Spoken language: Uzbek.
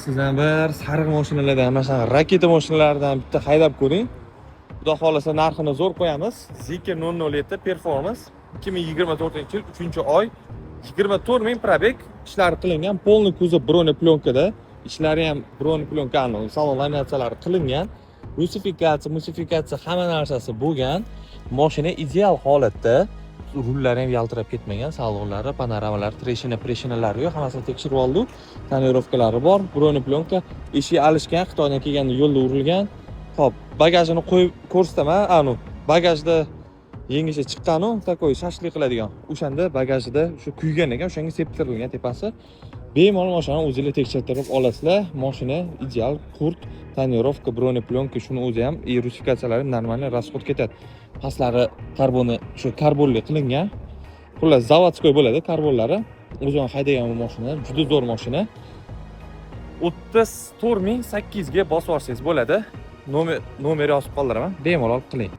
Siz ham bir sariq mashinalardan, mana shunaqa raketa mashinalardan bitta haydab ko'ring. Xudo xohlasa, narxini zo'r qo'yamiz. Zeekr 007 Performance, 2024 yil 3 oy, 24 ming пробег, ishlari qilingan, полный kuzov бронеплёнка da, ishlari ham бронеплёнка ni, salon laminatsiyalari qilingan, rusifikatsiya, musifikatsiya, hamma narsasi bo'lgan. Mashina ideal holatda, rullari ham yaltirab ketmagan, salonlari, panoramalari, трещина прещина lari yo'q, hammasini tekshirib oldik. Тонировка lari bor, бронеплёнка, eshigi alishgan, Xitoydan kelganda yo'lda urilgan. Xo'p, bagajini qo'yib ko'rsataman. Anu, bagajda yangicha chiqqanu, такой shashlik qiladigan. O'shanda bagajida shu kuygan ekan, o'shanga septirilgan tepasi. Bemalol mashinani o'zinglar tekshirtirib olasizlar. Mashina ideal, qurt, тонировка, бронеплёнка, shuni o'zi ham и rusifikatsiyalari нормальный, расход ketadi. Pastlari karboni, shu karbonli qilingan. Xullas, заводской bo'ladi karbonlari. O'zim ham haydagan bu mashina, juda zo'r mashina. 34 800 ga bosib olsangiz bo'ladi. Nomer yozib qoldiraman. Bemalol qiling.